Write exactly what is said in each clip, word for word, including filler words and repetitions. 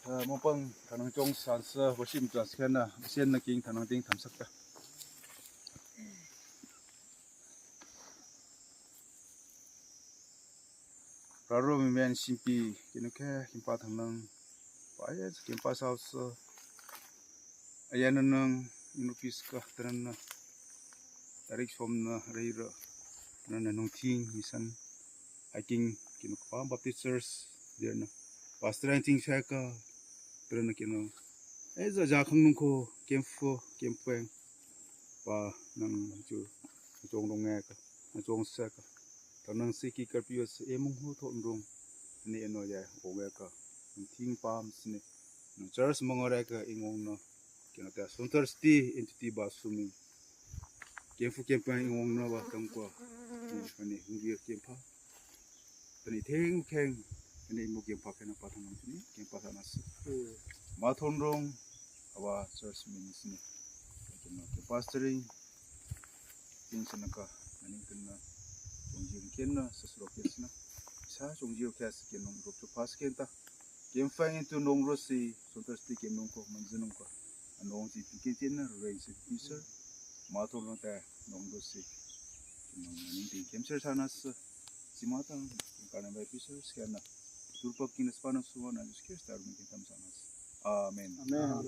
Mopang thanang chong san sa worship chance kena, sien na king thanang ting tham sak ta. Raro mi men simpi kinu ke kimpa thanang. Pa ya kimpa sa sa. Ayan nang inu pis ka thanang na. Tarik som na rei ro. Thanang na nung ting misan. Hiking kinu ka Baptist Church dia na. Pastor hiking sa ka. Thanang na kinu. Eh, za za khang nung ko kemfo kempeng. Pa nang chu chong rong nge ka. Nang chong sa ka. Thanang si ki kar pios e mung ho thon rong. Ni eno ya o nge ka. Nang ting pam sini. Nang church mong ore ka ingong no. Kinu ta Sunday ti in ti ba sumi. Kemfo kempeng ingong no ba tang ko. Ni hungir kempa. Tani theng kheng, tani mu kempa kena pa thanang tuni, kempa thanang si. Ma thon rong, awa church ministry ni. Kena ke pastoring, tin sana ka, ani kena, chongjir kena, sasro kena, sa chongjir kena, kena rok cho pas kenta. Kemfeng itu nong ro si, Sunday ti kem nong ko, manjin nong ko. Anong si pi kena, reng si pisa. Ma thon rong ta nong ro si. Kena nang ting kem ser sana si. Si ma tang, kena bai pisa, kena. Turpa kena spana suwa na, Jesus Christ, taru mi kena sana si. Amen. Amen.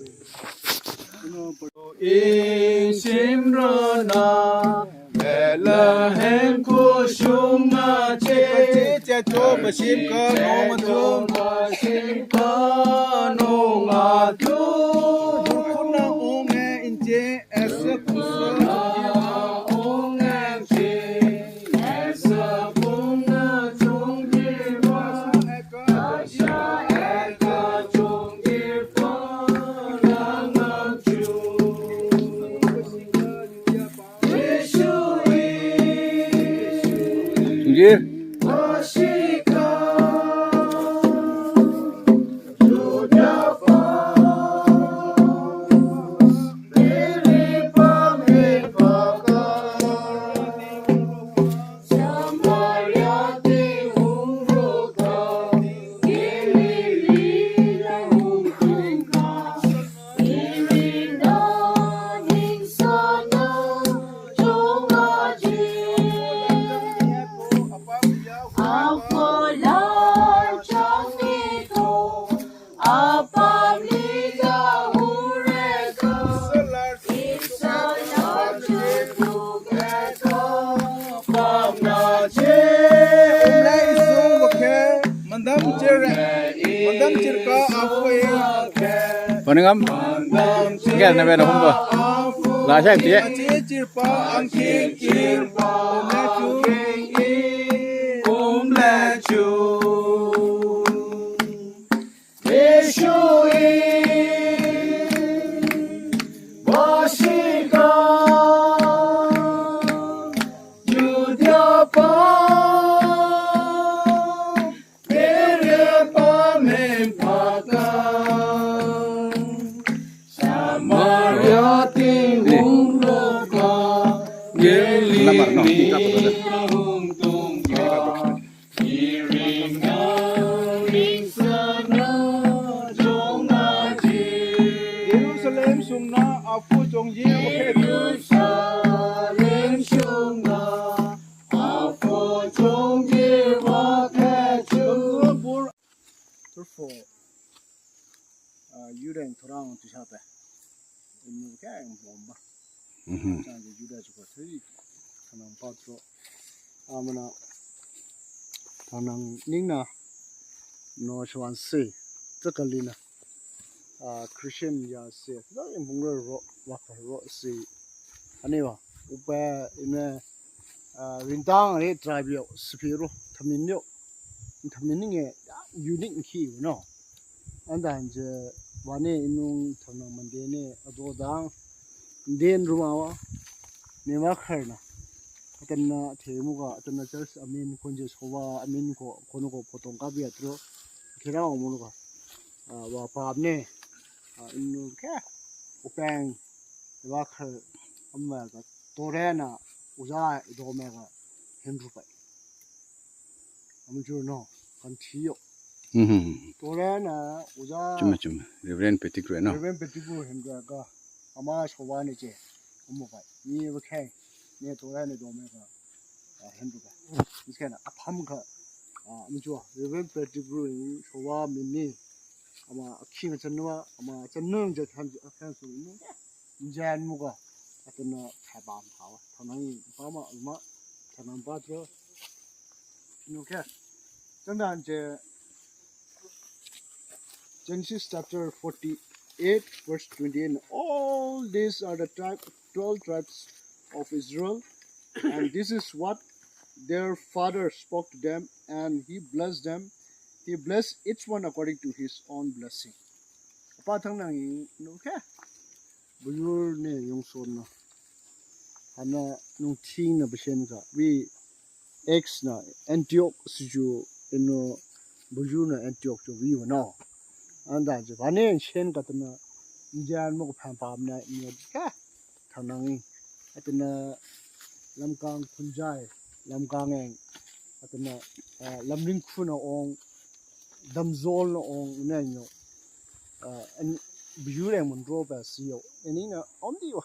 Isin rona Bethlehem kusunga che. Che che cho basim ka nong atum. Basim ka nong atum. Burkuna unge inche ese kusunga unge che. Mandam chir, mandam chir ka afu e. Paningam. Gas na bena humba. La sa tie. Chir pa ang king king. Um la chu. Yeshua, Bashika, Judea pa, Perea pa men paka, Samaria ting hung roka, Galilee hung tungka. Jerusalem sung na afu chongjir. Jerusalem sung na afu chongjir wa khechu. Turfo. Ah, yureng thorang tu siapa? Inu keng bomba. Mhm. Chang de Juda chuko thui. Kanang patro. Amana. Kanang ningna. No shwan si. Takalina. Ah, Christian ya si. Lo imbung ro ro. Waka ro si. Aniwa. Upa ime. Ah, rintang re tribe yo. Sipiro. Thamin yo. Thamin ninge. Unique ki, no. Andan je wane inung thanang mande ne ado dang den rumawa ne ma kharna. Atanna themu ka atanna church amin konje sowa amin ko kono ko potong ka biatro kira omulu ka. Ah, wa pap ne. Ah, inu ke upeng wa khar amma ka torena uza idome ka hindru pai. Amjur no kan thiyo. Hmm. Tore na uja. Chuma chuma. Reverend Pettigrew no. Reverend Pettigrew hemde ka. Ama soba ne che. Amo bai. Ni ba khe. Ne tore ne do me ka. Hemde ka. Iskana apham ka. Mjua. Reverend Pettigrew soba mini. Ama akhing chanwa ama chanung je than akan su ni. Jan muka. Atena thabam hawa. Thanang pama ma. Thanang patro. Okay. Tandaan je Genesis chapter forty-eight, verse twenty-eight. And all these are the tribe, twelve tribes of Israel. And this is what their father spoke to them, and he blessed them. He blessed each one according to his own blessing. Apa thangnang i, okay. Buyur ne yung son na. Hana nung ting na besen ka. Wi Acts na Antioch siju ino buyur na Antioch ju wi wa no. Anda je bane shen ka tena njan mo ka pham pam na ino ka. Thangnang i. Atena Lamkang Khunjai, Lamkang eng. Atena Lamring khu na ong. Damzol na ong ne nyo. Buyur eng mun ro pa siyo. Eni na om di wa.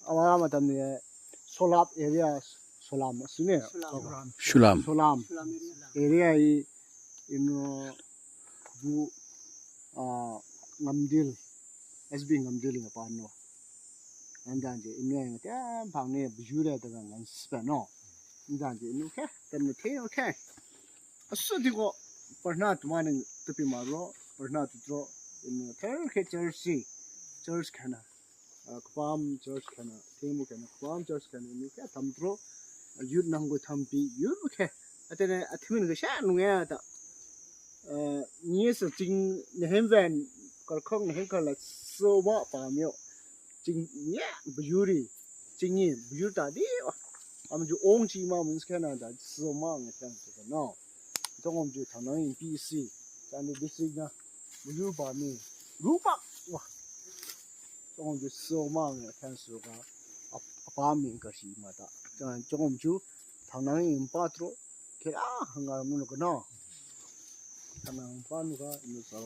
Ama ama tam ne Solap area, Solam sine. Sulam. Sulam. Solam area i ino bu Ngamdil, S B Ngamdil nga pa no. Andan je ino nga tem pang ne buyur eng ta ngan spa no. Andan je ino ke, tem ne te okay. Asu di ko parna tumane tapi maro, parna tutro ino ter ke church si, church kana. Kapam church kana, temu kana, kapam church kana, ino ke tamtro, youth nang ko tampi, youth ke. Atene athimin ke sha nunga ta. Nye sa ching ne hem ven, kar khong ne hem kar la so wa pa myo. Ching nye buyuri, ching nye buyur ta di. Am ju ong chi ma mun kana da so ma nge kan so no. Tong om ju thangnang i P C, Sunday district na, buyur pa mi, rupak wa. Tong om ju so ma nge kan so ka, apa mi ka si ma ta. Tong om ju thangnang i patro, kera hangar mun ka no. Thangnang pa nu ka ino sarwa.